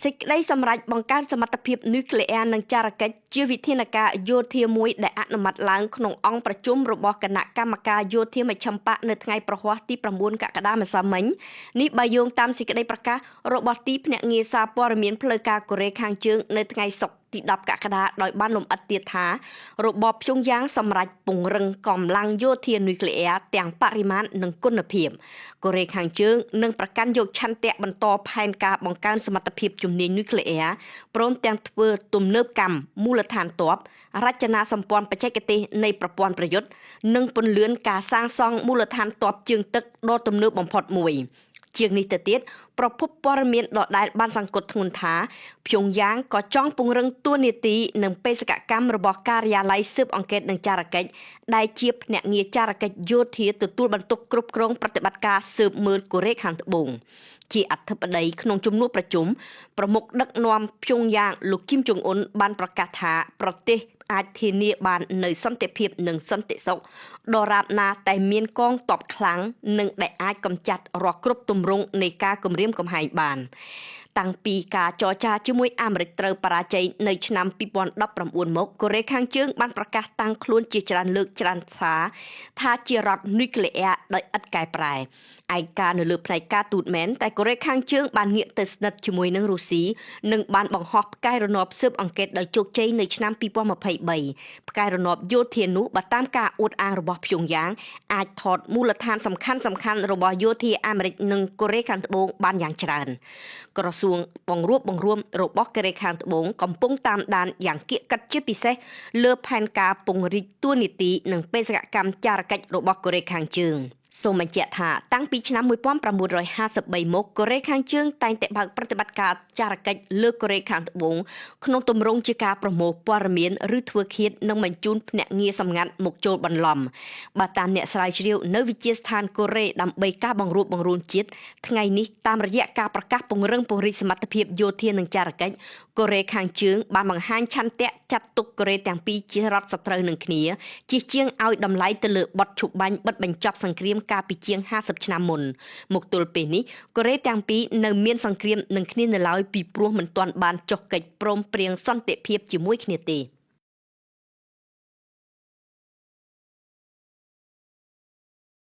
សេចក្តីសម្រេចបង្កើនសមត្ថភាពនុយក្លេអ៊ែរនិងចារកិច្ចជាវិធានការយោធាមួយដែលអនុម័តឡើងក្នុងអង្គប្រជុំរបស់គណៈកម្មការយោធាមជ្ឈិមបក្សនៅថ្ងៃព្រហស្បតិ៍ទី9កក្កដាម្សិលមិញនេះបើយោងតាមសេចក្តីប្រកាសរបស់ទីភ្នាក់ងារសារព័ត៌មានផ្លូវការកូរ៉េខាងជើងនៅថ្ងៃសុក្រទី10កក្កដាដោយបានលម្អិតទៀតថារបបព្យុងយ៉ាងសម្រេចពង្រឹងកម្លាំងយោធានុយក្លេអ៊ែរទាំងបរិមាណនិងគុណភាពកូរ៉េខាងជើងនឹងប្រកាន់យកឆន្ទៈបន្តផែនការបង្កើនសមត្ថភាពជំនាញនុយក្លេអ៊ែរព្រមទាំងធ្វើទំនើបកម្មមូលដ្ឋានទ័ពរចនាសម្ព័ន្ធបច្ចេកទេសនៃប្រព័ន្ធប្រយុទ្ធនិងពន្លឿនការសាងសង់មូលដ្ឋានទ័ពជើងទឹកដ៏ទំនើបបំផុតមួយជាងនេះទៅទៀតប្រភពព័ត៌មានដដែលបានសង្កត់ធ្ងន់ថាព្យុងយ៉ាងក៏ចង់ពង្រឹងតួនាទីនិងបេសកកម្មរបស់ការិយាល័យស៊ើបអង្កេតនិងចារកិច្ចដែលជាភ្នាក់ងារចារកិច្ចយោធាទទួលបន្ទុកគ្រប់គ្រងប្រតិបត្តិការស៊ើបមើលកូរ៉េខាងត្បូងជាអធិបតីក្នុងជំនួបប្រជុំប្រមុខដឹកនាំព្យុងយ៉ាងលោកគឹមចុងអ៊ុនបានប្រកាសថាប្រទេសអាចធានាបាននូវសន្តិភាពនិងសន្តិសុខដរាបណាតែមានកងទ័ពខ្លាំងនិងដែលអាចកម្ចាត់រាល់គ្រប់ទម្រង់នៃការគំរាមកំហែងបានតាំងពីការចរចាជាមួយអាមេរិកត្រូវបរាជ័យនៅឆ្នាំ2019មកកូរ៉េខាងជើងបានប្រកាសតាំងខ្លួនជាច្រើនលើកច្រើនសារថាជារដ្ឋនុយក្លេអ៊ែរដោយឥតកែប្រែឯកានៅលើផ្នែកការទូតមែនតែកូរ៉េខាងជើងបានងាកទៅស្និទ្ធជាមួយនឹងរុស្ស៊ីនិងបានបង្ហោះផ្កាយរណបស៊ើបអង្កេតដោយជោគជ័យនៅឆ្នាំ2023ផ្កាយរណបយោធានោះបើតាមការអួតអាងរបស់ព្យុងយ៉ាងអាចថតមូលដ្ឋានសំខាន់ៗរបស់យោធាអាមេរិកនិងកូរ៉េខាងត្បូងបានយ៉ាងច្រើនក្រសួងបង្រួបបង្រួមរបស់កូរ៉េខាងត្បូងកំពុងតាមដានយ៉ាងគៀកកិតជាពិសេសលើផែនការពង្រីកតួនាទីនិងបេសកកម្មចារកិច្ចរបស់កូរ៉េខាងជើងសូមបញ្ជាក់ថាតាំងពីឆ្នាំ1953មកកូរ៉េខាងជើងតែងតែបើកប្រតិបត្តិការចារកិច្ចលើកូរ៉េខាងត្បូងក្នុងទម្រង់ជាការប្រមូលព័ត៌មានឬធ្វើឃាតនិងបញ្ជូនភ្នាក់ងារសម្ងាត់មកចូលបន្លំបើតាមអ្នកស្រាវជ្រាវនៅវិទ្យាស្ថានកូរ៉េដើម្បីការបង្រួបបង្រួមជាតិថ្ងៃនេះតាមរយៈការប្រកាសពង្រឹងពង្រីកសមត្ថភាពយោធានិងចារកិច្ចកូរ៉េខាងជើងបានបង្ហាញឆន្ទៈចាត់ទុកកូរ៉េទាំងពីរជារដ្ឋសត្រូវនឹងគ្នាជាជាងឲ្យតម្លៃទៅលើបទឈប់បាញ់បិទបញ្ចប់សង្គ្រាមកាលពីជាង50ឆ្នាំមុនមកទល់ពេលនេះកូរ៉េទាំងពីរនៅមានសង្គ្រាមនឹងគ្នានៅឡើយពីព្រោះមិនទាន់បានចុះកិច្ចព្រមព្រៀងសន្តិភាពជាមួយគ្នាទេ។